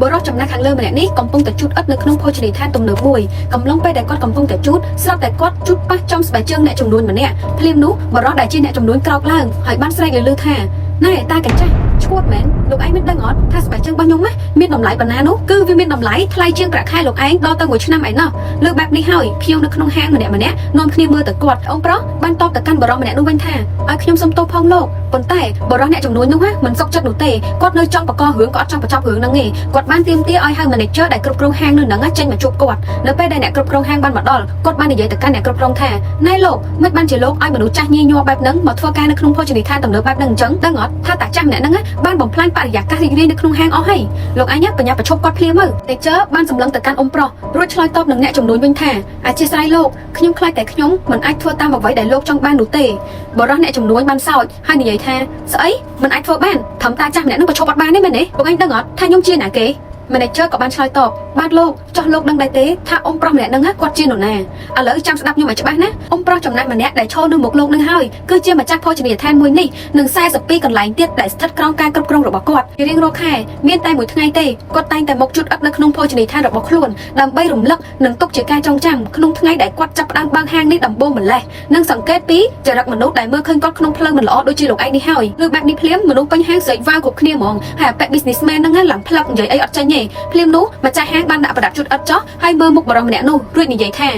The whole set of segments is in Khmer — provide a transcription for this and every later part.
បុរសចំណាស់ខាងលើម្នាក់នេះកំពុងតែជូតឥដ្ឋនៅក្នុងភោជនីយដ្ឋានទំនើបមួយកំឡុងពេលដែលគាត់កំពុងតែជូតស្រាប់តែគាត់ជូតប៉ះចំស្បែកជើងអ្នកចំនួនម្នាក់ភ្លាមនោះបុរសដែលជាអ្នកចំនួនក្រោកឡើងហើយបានស្រែកលឺៗថាណែតាកញ្ចាស់ឈួតមែនលោកឯងមិនដឹងអត់ថាស្បែកជើងរបស់ខ្ញុំណាមានតម្លៃប៉ុណ្ណានោះគឺវាមានតម្លៃថ្លៃជាងប្រាក់ខែលោកឯងដល់ទៅមួយឆ្នាំឯណោះលើបែបនេះហើយភ្ញៀវនៅក្នុងហាងម្នាក់ម្នាក់នាំគ្នាមើលទៅគាត់អ៊ំប្រុសបានតបទៅកាន់បុរសម្នាក់នោះវិញថាឲ្យខ្ញុំសុំទោសផងលោកប៉ុន្តែបុរសអ្នកចំនួននោះណាមិនសុខចិត្តនោះទេគាត់នៅចង់បង្ករឿងក៏អត់ចង់បញ្ចប់រឿងហ្នឹងទេគាត់បានទាមទារឲ្យហៅ manager ដែលគ្រប់គ្រងហាងនៅហ្នឹងចេញមកជួបគាត់នៅពេលដែលអ្នកគ្រប់គ្រងហាងបានមកដល់គាត់បាននិយាយទៅកាន់អ្នកគ្រប់គ្រងថាណែលោកមិនបានជាលោកឲ្យមនុស្សចាស់ញីញ័របែបហ្នឹងមកធ្វើការនៅក្នុងភោជនីយដ្ឋានទំនើបបែបហ្នឹងអញ្ចឹងដឹងអត់ថាតាចាស់ម្នាក់ហ្នឹងបានបំផ្លាញបរិយាកាសរីករាយនៅក្នុងហាងអស់ហើយលោកអញបញ្ញាប្រឈប់គាត់ភ្លាមទៅ manager បានសម្លឹងទៅកាន់អ៊ំប្រុសរួចឆ្លើយតបនឹងអ្នកចំនួនវិញថាអធិស្ឋានលោកខ្ញុំខ្លាចតែខ្ញុំមិនអាចធ្វើតាមអ្វីដែលលោកចង់បាននោះទេបុរសអ្នកចំនួនបានសោចហើយនិយាយថាស្អីមិនអាចធ្វើបានត្រឹមតាចាស់ម្នាក់ហ្នឹងប្រឈប់អត់បានទេមែនទេលោកអញដឹងអត់ថាខ្ញុំជាណាគេ manager ក៏បានឆ្លើយតបបាទលោកចុះលោកដឹងដែរទេថាអ៊ំប្រុសម្នាក់ហ្នឹងគាត់ជានរណាឥឡូវចាំស្ដាប់ខ្ញុំឲ្យច្បាស់ណាអ៊ំប្រុសចំណាស់ម្នាក់ដែលឈរនៅមុខលោកនឹងហើយគឺជាម្ចាស់ភោជនីយដ្ឋានមួយនេះនិង42កន្លែងទៀតដែលស្ថិតក្រោមការគ្រប់គ្រងរបស់គាត់ជារៀងរាល់ខែមានតែមួយថ្ងៃទេគាត់តែងតែមកជូតឥដ្ឋនៅក្នុងភោជនីយដ្ឋានរបស់ខ្លួនដើម្បីរំលឹកនិងទុកជាការចងចាំក្នុងថ្ងៃដែលគាត់ចាប់ផ្ដើមបើកហាងនេះដំបូងម្លេះនិងសង្កេតពីចរិតមនុស្សដែលមើលឃើញគាត់ក្នុងផ្លូវមិនល្អដូចជាលោកឯងនេះហើយលើបែបនេះភ្លាមមនុស្សពេញហាងស្រែកវ៉ាវគ្រប់គ្នាហ្មងហើយអាប៉ែ businessman ហ្នឹងឡើងផ្លឹកនិយាយអីអត់ចេញទេភ្លាមនោះម្ចាស់ហាងបានដាក់ប្រដាប់ជូតឥដ្ឋចុះហើយមើលមុខបុរសម្នាក់នោះរួចនិយាយថា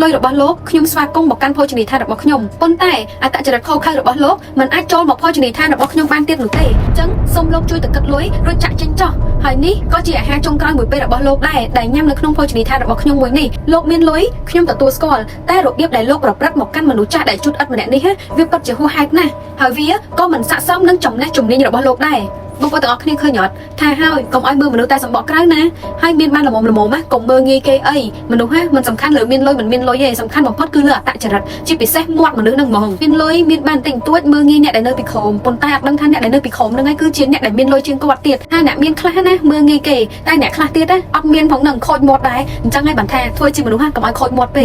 លុយរបស់លោកខ្ញុំស្វាគមន៍មកកាន់ភោជនីយដ្ឋានរបស់ខ្ញុំប៉ុន្តែអត្តចរិតខុសខើរបស់លោកមិនអាចចូលមកភោជនីយដ្ឋានរបស់ខ្ញុំបានទៀតនោះទេអញ្ចឹងសូមលោកជួយទៅគិតលុយរួចចាក់ចេញចុះហើយនេះក៏ជាអាហារចុងក្រោយមួយពេលរបស់លោកដែរដែលញ៉ាំនៅក្នុងភោជនីយដ្ឋានរបស់ខ្ញុំមួយនេះលោកមានលុយខ្ញុំទទួលស្គាល់តែរបៀបដែលលោកប្រព្រឹត្តមកកាន់មនុស្សចាស់ដែលជូតឥដ្ឋម្នាក់នេះវាពិតជាហួសហេតុណាស់ហើយវាក៏មិនស័ក្តិសមនឹងចំណេះជំនាញរបស់លោកដែរបងប្អូនទាំងអស់គ្នាឃើញអត់ថាហើយកុំឲ្យមើលមនុស្សតែសម្បកក្រៅណាហើយមានបានល្មមល្មមណាកុំមើលងាយគេអីមនុស្សហ่ะមិនសំខាន់លើមានលុយមិនមានលុយទេសំខាន់បំផុតគឺលើអត្តចរិតជាពិសេសមាត់មនុស្សហ្នឹងហ្មងមានលុយមានបានតិចតួចមើលងាយអ្នកដែលនៅពីក្រោមប៉ុន្តែអត់ដឹងថាអ្នកដែលនៅពីក្រោមហ្នឹងឯងគឺជាអ្នកដែលមានលុយជាងគាត់ទៀតថាអ្នកមានខ្លះណាមើលងាយគេតែអ្នកខ្លះទៀតណាអត់មានផងនឹងខូចមាត់ដែរអញ្ចឹងឯងបានថាធ្វើជាមនុស្សហ่ะកុំឲ្យខូចមាត់ពេក។